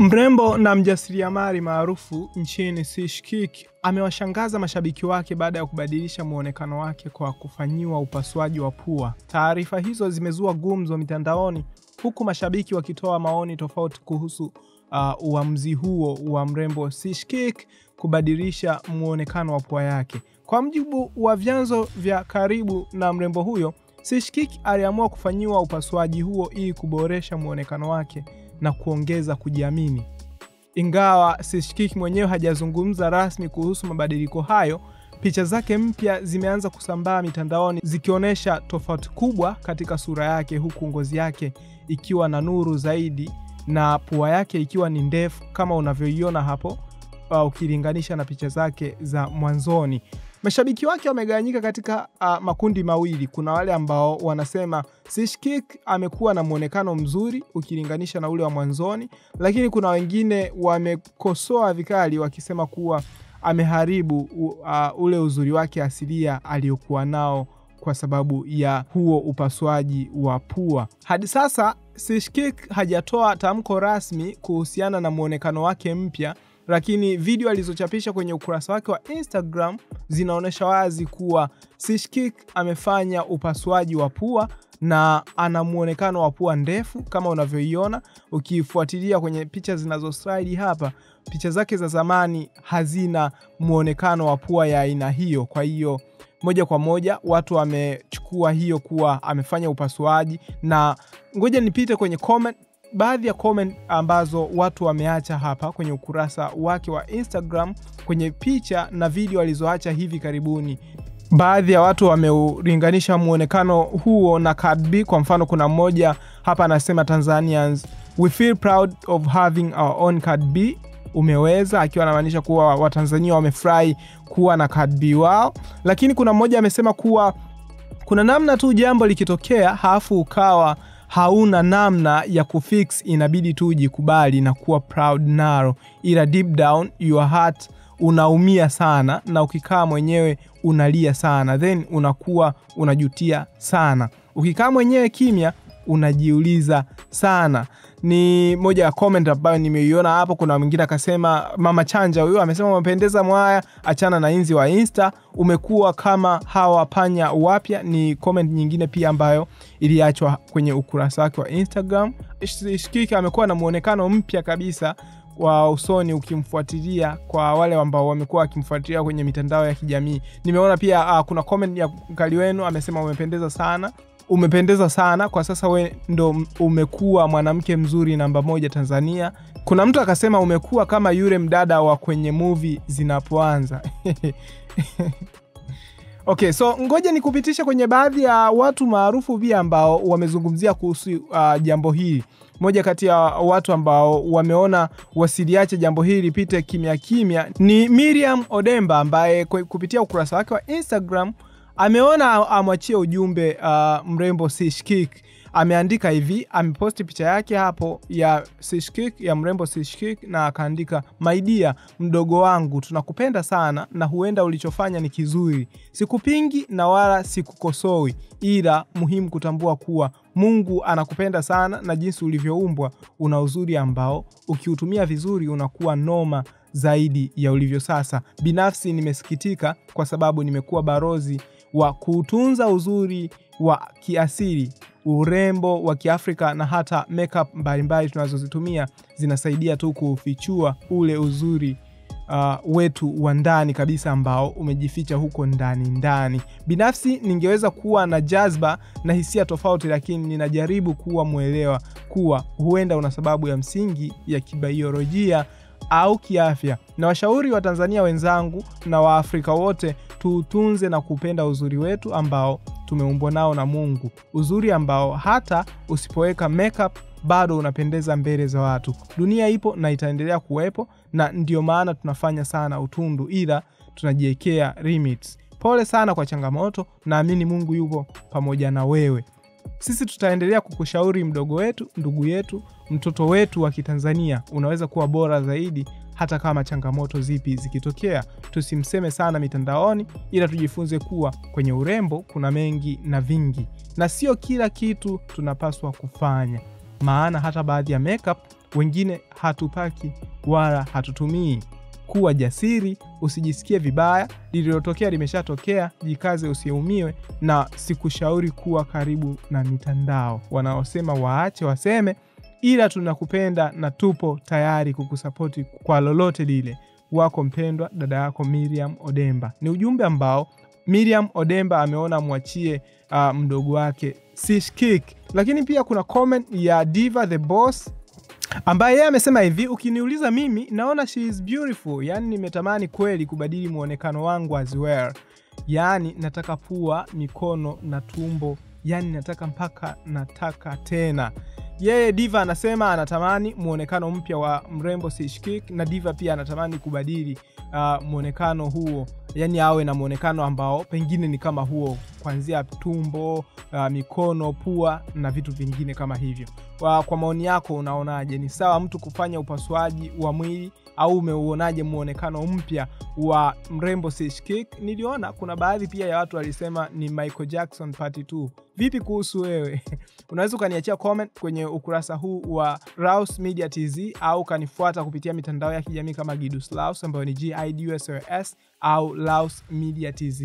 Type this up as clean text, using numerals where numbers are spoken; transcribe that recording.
Mrembo na mjasiriamali maarufu nchini Sishkiki amewashangaza mashabiki wake baada ya kubadilisha muonekano wake kwa kufanyiwa upasuaji wa pua. Taarifa hizo zimezua gumzo mitandaoni huku mashabiki wakitoa maoni tofauti kuhusu uamuzi huo wa mrembo Sishkiki kubadilisha muonekano wa pua yake. Kwa mujibu wa vyanzo vya karibu na mrembo huyo, Sishkiki aliamua kufanyiwa upasuaji huo ili kuboresha muonekano wake na kuongeza kujiamini. Ingawa Sishkiki mwenyewe hajazungumza rasmi kuhusu mabadiliko hayo, picha zake mpya zimeanza kusambaa mitandaoni zikionyesha tofauti kubwa katika sura yake, huku ngozi yake ikiwa na nuru zaidi na pua yake ikiwa ni ndefu kama unavyoiona hapo ukilinganisha na picha zake za mwanzoni. Mashabiki wake wamegawanyika katika makundi mawili. Kuna wale ambao wanasema Sishkiki amekuwa na muonekano mzuri ukilinganisha na ule wa mwanzoni, lakini kuna wengine wamekosoa vikali wakisema kuwa ameharibu ule uzuri wake asilia aliyokuwa nao kwa sababu ya huo upasuaji wa pua. Hadi sasa Sishkiki hajatoa tamko rasmi kuhusiana na muonekano wake mpya, lakini video alizochapisha kwenye ukurasa wake wa Instagram zinaonesha wazi kuwa Sishkiki amefanya upasuaji wa pua na ana muonekano wa pua ndefu kama unavyoiona. Ukifuatilia kwenye picha zinazoslide hapa, picha zake za zamani hazina muonekano wa pua ya aina hiyo. Kwa hiyo moja kwa moja watu wamechukua hiyo kuwa amefanya upasuaji. Na ngoja nipite kwenye comment, baadhi ya comment ambazo watu wameacha hapa kwenye ukurasa wake wa Instagram kwenye picha na video alizoacha hivi karibuni. Baadhi ya watu wameulinganisha muonekano huo na Cardi B. Kwa mfano, kuna mmoja hapa anasema, "Tanzanians, we feel proud of having our own Cardi B." Umeweza, akiwa anamaanisha kuwa Watanzania wamefurahi kuwa na Cardi B wao. Lakini kuna mmoja amesema kuwa kuna namna tu jambo likitokea halafu ukawa hauna namna ya kufix, inabidi tu ujikubali na kuwa proud nalo, ila deep down your heart unaumia sana, na ukikaa mwenyewe unalia sana, then unakuwa unajutia sana. Ukikaa mwenyewe kimya unajiuliza sana. Ni moja ya comment ambayo nimeiona hapo. Kuna mwingine akasema, Mama Chanja huyo amesema, "Umependeza mwaya, achana na inzi wa Insta, umekuwa kama hawa panya wapya." Ni comment nyingine pia ambayo iliachwa kwenye ukurasa wake wa Instagram. Sishkiki amekuwa na muonekano mpya kabisa wa usoni ukimfuatilia, kwa wale ambao wamekuwa wakimfuatilia kwenye mitandao ya kijamii. Nimeona pia kuna comment ya mkali wenu amesema, "Umependeza sana. Umependeza sana, kwa sasa we ndo umekuwa mwanamke mzuri namba 1 Tanzania." Kuna mtu akasema, "Umekuwa kama yule mdada wa kwenye movie zinapoanza." Okay, so ngoja nikupitishe kwenye baadhi ya watu maarufu pia ambao wamezungumzia kuhusu jambo hili. Moja kati ya watu ambao wameona wasiliache jambo hili lipite kimya kimya ni Miriam Odemba, ambaye kupitia ukurasa wake wa Instagram ameona amwachie ujumbe mrembo Sishkiki. Ameandika hivi, ameposti picha yake hapo ya Sishkiki, ya mrembo Sishkiki, na akaandika, "My dear, mdogo wangu, tunakupenda sana na huenda ulichofanya ni kizuri. Sikupingi na wala sikukosoi, ila muhimu kutambua kuwa Mungu anakupenda sana na jinsi ulivyoumbwa una uzuri ambao ukiutumia vizuri unakuwa noma zaidi ya ulivyo sasa. Binafsi nimesikitika kwa sababu nimekuwa barozi wa kuutunza uzuri wa kiasili, urembo wa Kiafrika, na hata makeup mbalimbali tunazozitumia zinasaidia tu kufichua ule uzuri wetu wa ndani kabisa ambao umejificha huko ndani ndani. Binafsi ningeweza kuwa na jazba na hisia tofauti, lakini ninajaribu kuwa mwelewa kuwa huenda una sababu ya msingi ya kibaiolojia au kiafya. Na washauri wa Tanzania wenzangu na Waafrika wote, tuutunze na kupenda uzuri wetu ambao tumeumbwa nao na Mungu, uzuri ambao hata usipoweka makeup bado unapendeza mbele za watu. Dunia ipo na itaendelea kuwepo, na ndio maana tunafanya sana utundu, ila tunajiwekea limits. Pole sana kwa changamoto, naamini Mungu yupo pamoja na wewe. Sisi tutaendelea kukushauri mdogo wetu, ndugu yetu, mtoto wetu wa Kitanzania, unaweza kuwa bora zaidi hata kama changamoto zipi zikitokea. Tusimseme sana mitandaoni, ila tujifunze kuwa kwenye urembo kuna mengi na vingi, na sio kila kitu tunapaswa kufanya, maana hata baadhi ya makeup Wengine hatupaki wala hatutumii. Kuwa jasiri, usijisikie vibaya, lililotokea limeshatokea, jikaze usiumiwe, na sikushauri kuwa karibu na mitandao. Wanaosema waache waseme, ila tunakupenda na tupo tayari kukusapoti kwa lolote lile. Wako mpendwa, dada yako Miriam Odemba. Ni ujumbe ambao Miriam Odemba ameona mwachie mdogo wake Sishkik. Lakini pia kuna comment ya Diva the Boss ambaye yeye amesema hivi: ukiniuliza mimi naona she is beautiful, yani nimetamani kweli kubadili muonekano wangu as well, yani nataka pua, mikono na tumbo, yani nataka mpaka nataka tena. Yeye Diva anasema anatamani muonekano mpya wa mrembo Sishkik, na Diva pia anatamani kubadili muonekano huo, yani awe na muonekano ambao pengine ni kama huo, kuanzia tumbo, mikono, pua na vitu vingine kama hivyo. Kwa maoni yako unaonaje? Ni sawa mtu kufanya upasuaji wa mwili au umeuonaje muonekano mpya wa mrembo Sishkik? Niliona kuna baadhi pia ya watu walisema ni Michael Jackson part 2. Vipi kuhusu wewe? Unaweza ukaniachia comment kwenye ukurasa huu wa Raus Media TZ au kanifuata kupitia mitandao ya kijamii kama Gidus Laus ambayo ni GIDUSLS au Raus Media TZ.